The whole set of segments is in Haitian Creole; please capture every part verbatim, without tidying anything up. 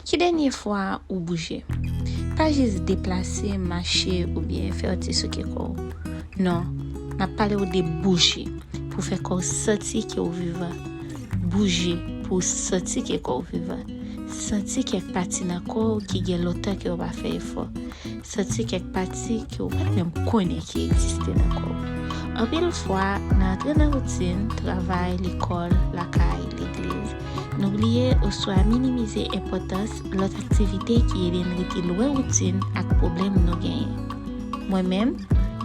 Ki dènye fwa ou bouje? Pa jis deplase, mache oubyen fè yon ti souke kò w. Non, m ap pale w de bouje pou w fè kò w santi ke w vivan. Bouje pou w santi ke kò w vivan. Santi kèk pati nan kò w ki gen lontan ke w pa fè efò. Santi kèk pati ke w pa t menm konnen ki egziste nan kò w. Anpil fwa, n antre nan woutin, travay, lekòl, lakay, legliz, nou bliye oswa minimize enpòtans lòt aktivite ki ede n rete lwen woutin ak pwoblèm nou genyen. Mwen menm,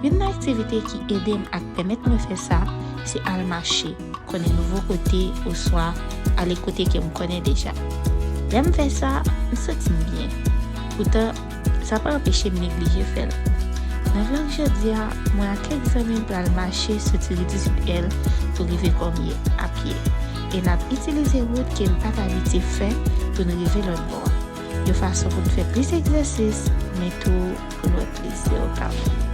youn nan aktivite ki ede m ak pèmèt mwen fè sa, se al mache, konnen nouvo kote, oswa ale kote ke m konnen deja. Lè m fè sa, m santi m byen. Poutan, sa pa anpeche m neglije fè l. Nan vlòg jodi a, mwen ak kèk zanmi m pral mache soti ri dizuit L pou rive Kòmye a pye. E n ap itilize wout ke n pa t abitye fè pou n rive lòt bò a. Yon fason pou n fè plis egzèsis, men tou pou n wè plis de okap.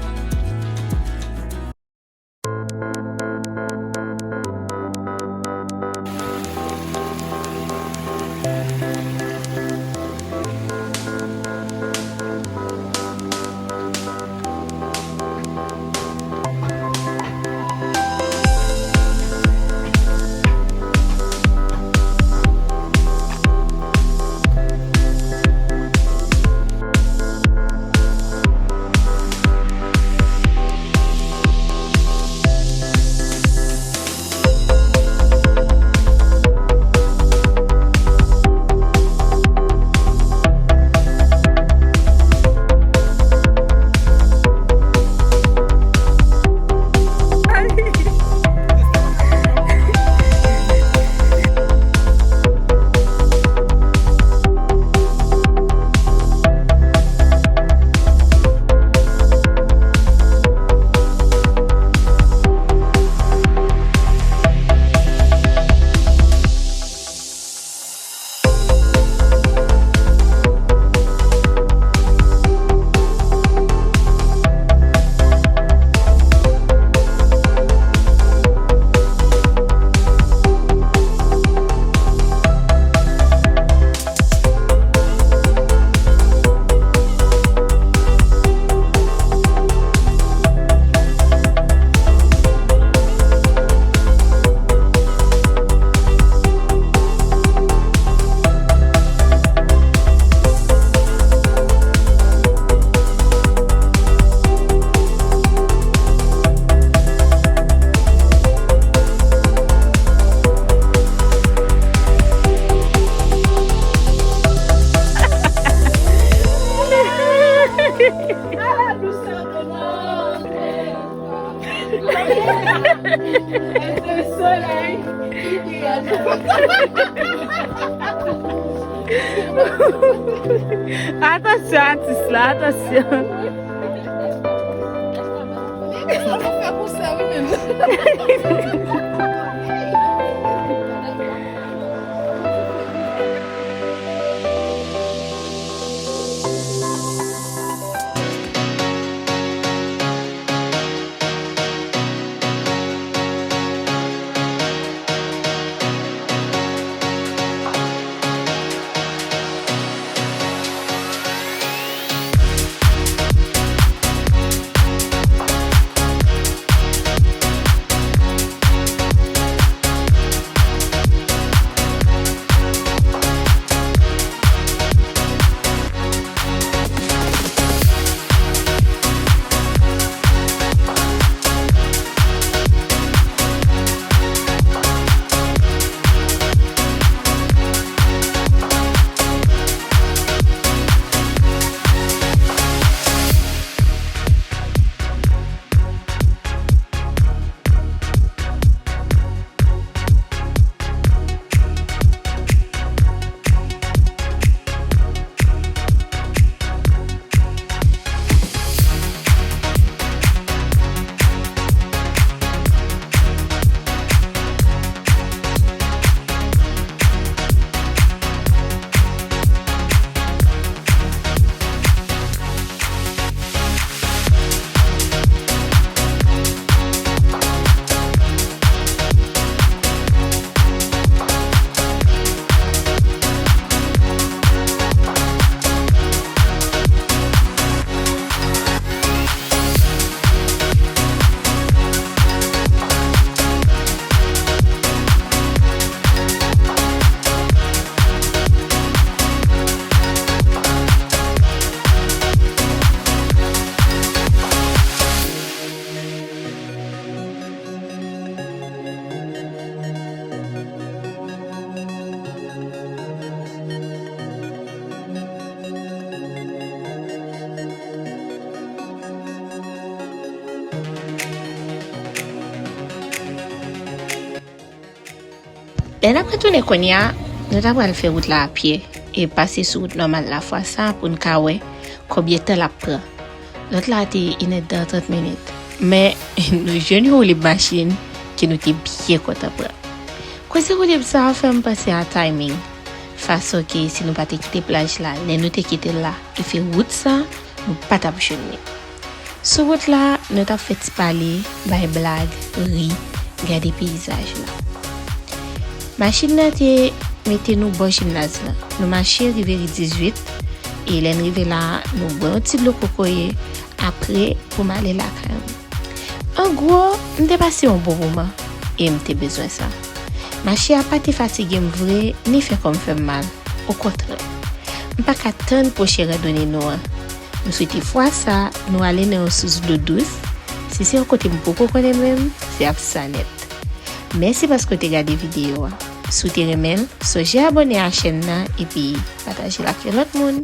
Atansyon, atis la, atansyon. Lè n ap retounen kounye a, nou ta pral fè wout la a pye e pase sou wout nòmal la fwa sa a pou n ka wè konbyen tan l ap pran. Lòt la a te inèdtan trant minit, men nou jwenn yon woulib machin ke nou te byen kontan pran. Koze woulib sa a fè m panse a Timing, fason ke si nou pa te kite plaj la lè nou te kite l la e fè wout sa a, nou pa t ap jwenn li. Sou wout la, nou t ap fè ti pale, bay blag, ri, gade peyizaj la. Machin nan te mete nou bò jimnaz la. Nou mache rive ri dizuit, e lè n rive la, nou bwè yon ti dlo kokoye, apre pou m ale lakay mwen. An gwo, m te pase yon bon moman, e m te bezwen sa. Mache a pa te fatige m vre, ni fè kò m fè m mal. Okontrè, m pa ka tann pwochen randone nou an. M swete fwa sa, nou ale nan yon sous dlo dous. Si se yon kote m poko konnen menm, se ap sa nèt. Mèsi paske w te gade videyo a. Si w te renmen l, sonje abòne a chèn nan epi pataje l ak yon lòt moun.